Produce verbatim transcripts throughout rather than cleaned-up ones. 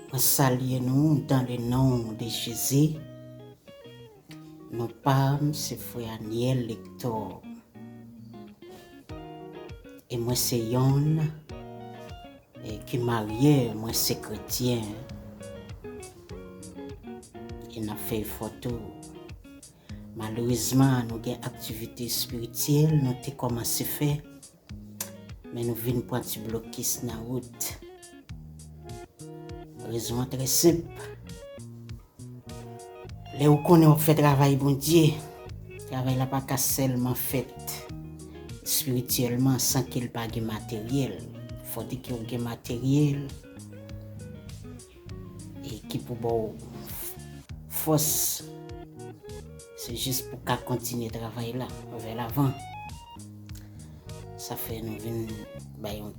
Mwen salye nou dans le nom de Jésus. Non pa m se frè Aniel Lector. E mwen se yonn e ki marye, mwen se kretyen. E n ap fè efò tou. Malerezman, nou gen aktivite espirityèl nou te kòmanse fè, men nou vin pran ti blokis nan wout. Rezon an trè senp. Lè ou konnen w ap fè travay Bondye, travay la pa ka sèlman fèt espirityèlman san ke l pa gen materyèl. Fòdike w gen materyèl e ki pou ba w fòs. Se jis pou ka kontinye travay la vè lavan. Sa fè nou vin bay yon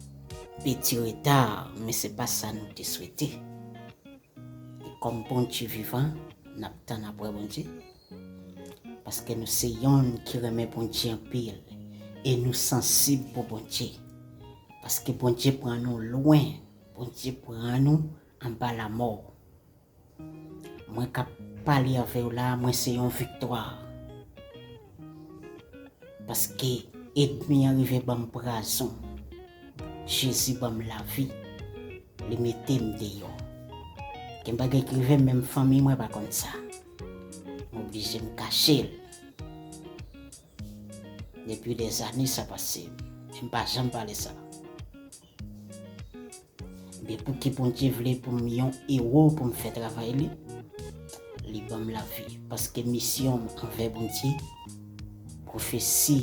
peti reta, men se pa sa nou te swete. E kòm Bondye vivan, n ap tann apre Bondye. Paske nou se yonn ki renmen Bondye anpil. E nou sansib pou Bondye. Paske Bondye pran nou lwen. Bondye pran nou anba lamò. Mwen k ap pale avè w la, mwen se yon viktwa. Paske ènmi an rive ban m pwazon. Jezi ban m lavi. Li mete m deyò. Gen bagay ki rive m, menm fanmi mwen pa konn sa. M oblije m kache l. Depi dèzane sa pase, men m pa janm pale sa. Men pouki Bondye vle pou m yon ewo pou m fè travay li? Li ban m lavi. Paske misyon m anvè Bondye, pwofesi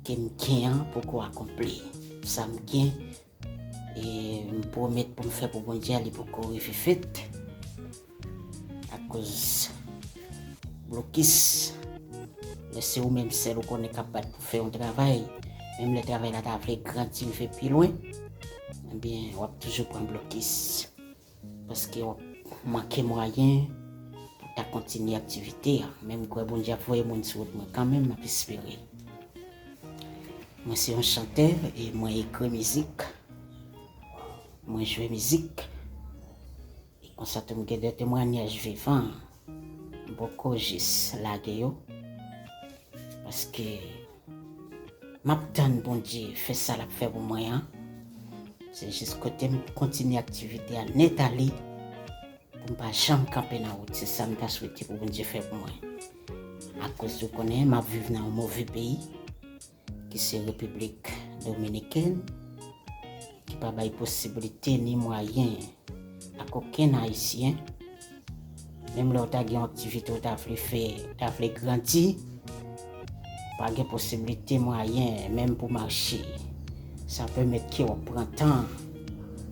ke m gen an poko akonpli. Sa m gen, e m pwomèt pou m fè pou Bondye a, li poko rive fèt. Akoz blokis. Lè se ou menm sèl ou konnen k ap bat pou fè yon travay, menm lè travay la ta vle grandi, rive pi lwen, ebyen, w ap toujou pran blokis. Paske w ap manke mwayen pou ta kontinye aktivite a. Men m kwè Bondye ap voye moun sou wout mwen kanmenm, m ap espere. Mwen se yon chantè e mwen ekri mizik. Mwen jwe mizik. E konsa tou m gen de temwanyaj vivan. M poko jis lage yo. Paske m ap tann Bondye fè sa l ap fè pou mwen an. Se jis kote m kontinye aktivite a nèt ale. Pou m pa janm kanpe nan wout. Se sa m ta swete pou Bondye fè pou mwen. Akoz ou konnen, m ap viv nan yon move peyi, ki se Repiblik Dominikèn, ki pa bay posiblite ni mwayen ak okenn Ayisyen. Menm lè w ta gen yon aktivite w ta vle fè, w ta vle grandi, pa gen posiblite, mwayen, menm pou mache. Sa pèmèt ke w ap pran tan,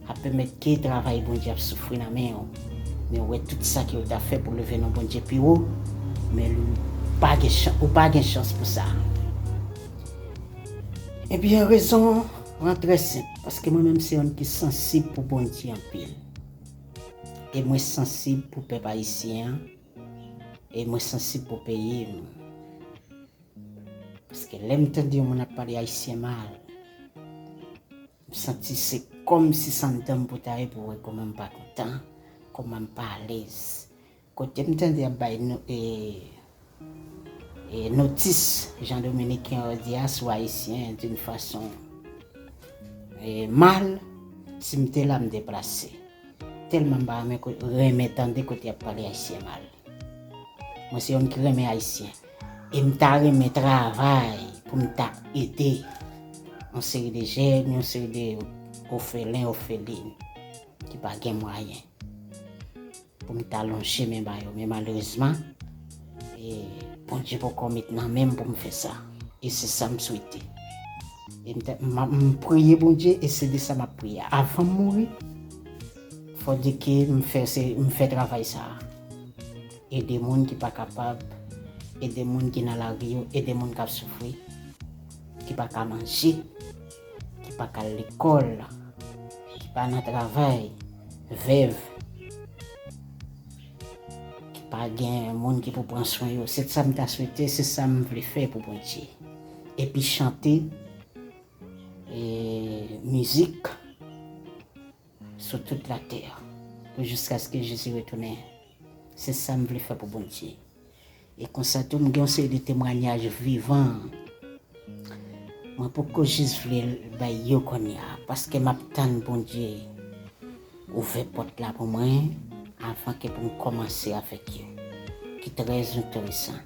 ap pèmèt ke travay Bondye ap soufri nan men w. Men w wè tout sa ke w ta fè pou leve non Bondye pi wo, men ou pa gen chan-, ou pa gen chans pou sa. Ebyen, rezon an trè senp, paske mwen menm se yonn ki sansib pou Bondye anpil. E mwen sansib pou pèp ayisyen an, e mwen sansib pou peyi m. Paske lè m tande yon moun ap pale ayisyen mal, m santi se kòmsi se anndan m pou ta ye pou wè kòman m pa kontan, kòman m pa alèz. Kote m tande y ap bay nou, e, e, notis, jan Dominiken yo di a, sou Ayisyen d'une façon, e, mal, si m te la, m deplase. Tèlman m pa renmen ko-, renmen tande kote y ap pale Ayisyen mal. Mwen se yonn ki renmen Ayisyen. E m ta renmen travay pou m ta ede yon seri de jèn, yon seri de ofelen, ofelin ki pa gen mwayen. Pou m ta lonje men ba yo. Men malerezman, e, Bondye poko met nan men m pou m fè sa. E se sa m swete. E m te, m, m priye Bondye e se de sa m ap priye. Avan m mouri, fò di ke m fè, se, m fè travay sa a. Ede moun ki pa kapab, ede moun ki nan lari yo, ede moun k ap soufri, ki pa ka manje, ki pa ka al lekòl, ki pa nan travay, vèv, ki pa gen moun ki pou pran swen yo. Se sa m ta swete, se sa m vle fè pou Bondye. Epi chante, e, mizik sou tout latè. pou jiskaske Jezi retounen. Se sa m vle fè pou Bondye. E konsa tou, m gen yon seri de temwayaj vivan. Mwen poko jis vle bay yo kounye a, paske m ap tann Bondye ouvè pòt la pou mwen avan ke pou m kòmanse avèk yo, ki trè enteresan.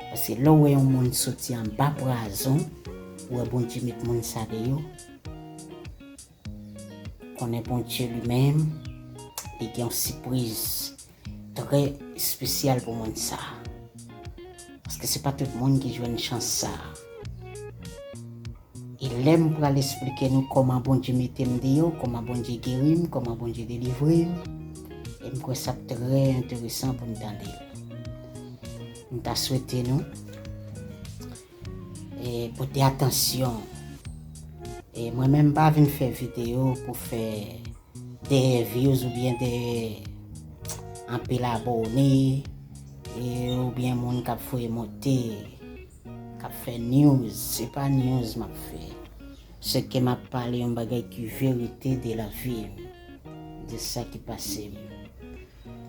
Paske lè w wè yon moun soti anba prazon, ou wè Bondye met moun sa deyò, konnen Bondye li menm, li gen yon sipriz trè espesyal pou moun sa. Paske se pa tout moun ki jwenn chans sa. E lè m pral esplike nou kòman Bondye mete m deyò, kòman Bondye geri m, kòman Bondye delivre m, e m kwè sa ap trè enteresan pou n tande l. M ta swete nou e pote atansyon. E mwen menm m pa vin fè videyo pou fè de views oubyen de anpil abone, e oubyen moun k ap foye monte, k ap fè news. Se pa news m ap fè. Se ke m ap pale yon bagay ki verite de lavi m, de sa ki pase m.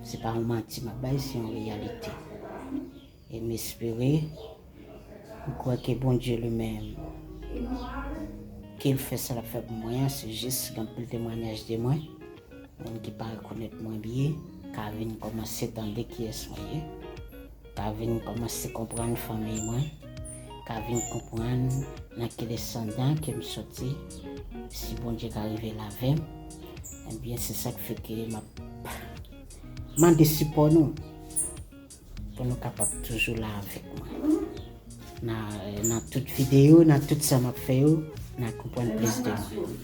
Se pa yon manti m ap bay, se yon reyalite. E m espere, m kwè ke Bondye li menm, ke l fè sa l ap fè pou mwen an, se jis gen anpil temwayaj de mwen. Moun ki pa rekonèt mwen byen ka vin kòmanse tande kiyès mwen ye, ka vin kòmanse konprann fanmi mwen, ka vin konprann nan ki desandan ke m soti, si Bondye ka revele avè m. Ebyen, se sa k fè ke m ap mande sipò nou, pou nou kapab toujou la avèk mwen. Nan, nan tout videyo, nan tout sa m ap fè yo, n a konprann plis de mwen.